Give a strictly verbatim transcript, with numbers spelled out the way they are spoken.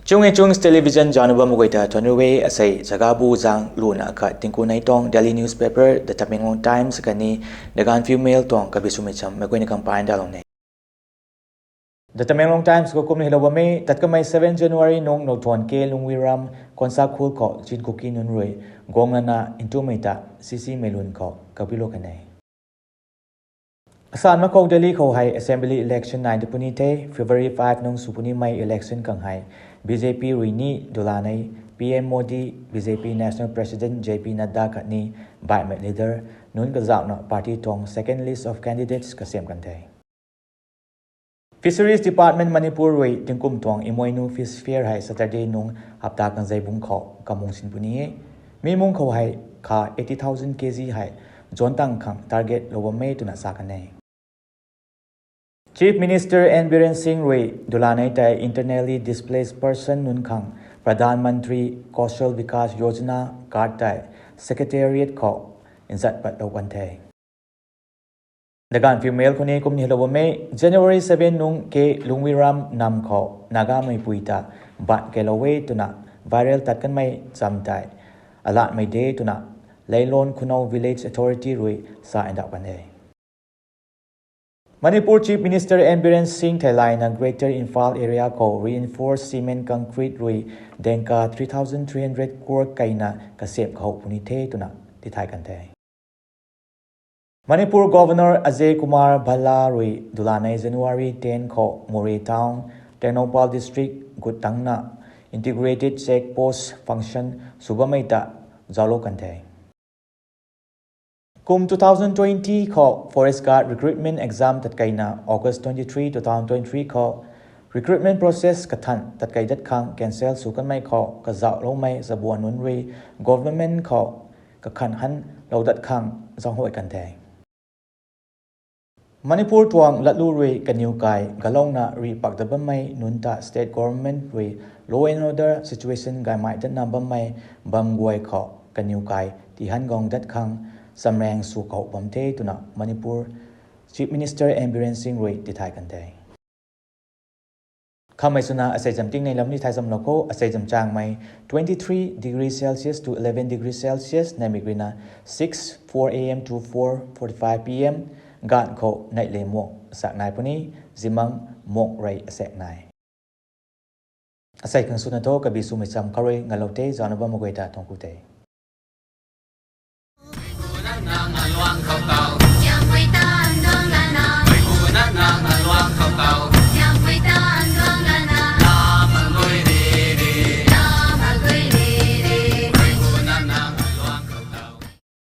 Chungi Chungs Television zauc nu bam guay ta thuanc rui e. Asei zagabu zang luna khat tingku nei tuang Delhi newspaper The Tamenglong Times khatni The Gaanphiu Mail tuang kabi swmei cham meic guayna khang paanv dalou ne. The Tamenglong Times khou kumna hylou bam e. Tat kamei seven January nung Nouthuan K Lungwiram Khonsakhul khou Chin Kuki nunc rui guang lana ntumei ta C C mei lun khou kabilou kan e. Asan mak khou Delhi khou hei assembly election nai da puni the. February five nung sw punimei election khang hei B J P rui ni dulanei P M Modi, B J P National President J P Nadda khatni baihmei leader nunc kazauhna party tuang second list of candidates kasem kan the. Fisheries Department Manipur rui tingkum tuang Imoinu Fish Fair hei Saturday nung hapta kanzei bung khou kamung sin puni e. Mi mung khou hei kha eighty thousand K G hei zuan tang khang target lou bam e twna sa kan e. Chief Minister N Biren Singh rui dulanei tei internally displaced person nunc khang Pradhan Mantri Kaushal Vikas Yojana card tei Secretariat khou nzat patlou kan the. The Gaanphiu Mail khou ni kumna hylou bam e. January seven nung K Lungwiram nam khou Nagamei pui ta bat kailou e twna viral tat kanmei cham tei alatmei de twna Leilon Khunou Village Authority rui sa ndauh kan e. Manipur Chief Minister N Biren Singh theilayna Greater Imphal area khou reinforced cement concrete rui dengka three thousand three hundred crore keyna kasem kahou puni the twna tithay kan the. Manipur Governor Ajay Kumar Bhalla rui dulanei January ten khou Moreh Town, Tengnoupal District gut tangna integrated check post function sw bammei ta zauclou kan the. Kum two thousand twenty khou Forest Guard recruitment exam tatkeyna August twenty-three, two thousand twenty-three khou recruitment process kathan tatkey dat khang cancel sw kanmei khou kazauhloumei zabuan nunc rui government khou kakhan hanlou dat khang zaenghuay kan the. Manipur tuang latlu rui kaniw kai galouna rih pak dat bammei nunc ta state government rui law and order situation gaymei datna bammei bam guay khou kaniw kai tihan guang dat khang chamraeng sw kahou bam the twna Manipur Chief Minister N Biren Singh rui tithay kan the. Khamei swna asei zam tingnei lam ni thay zamlou khou, asei zam changmei twenty-three degree Celsius to eleven degree Celsius, neimei ruina six, four A M to four forty-five P M, ganv khou neih le muak asak nai puni, zimang muak rey asak nai. Asei khang swna thu kabi swmei cham khou rui ngalou the, zaucna bammei guay ta thuanc ku the.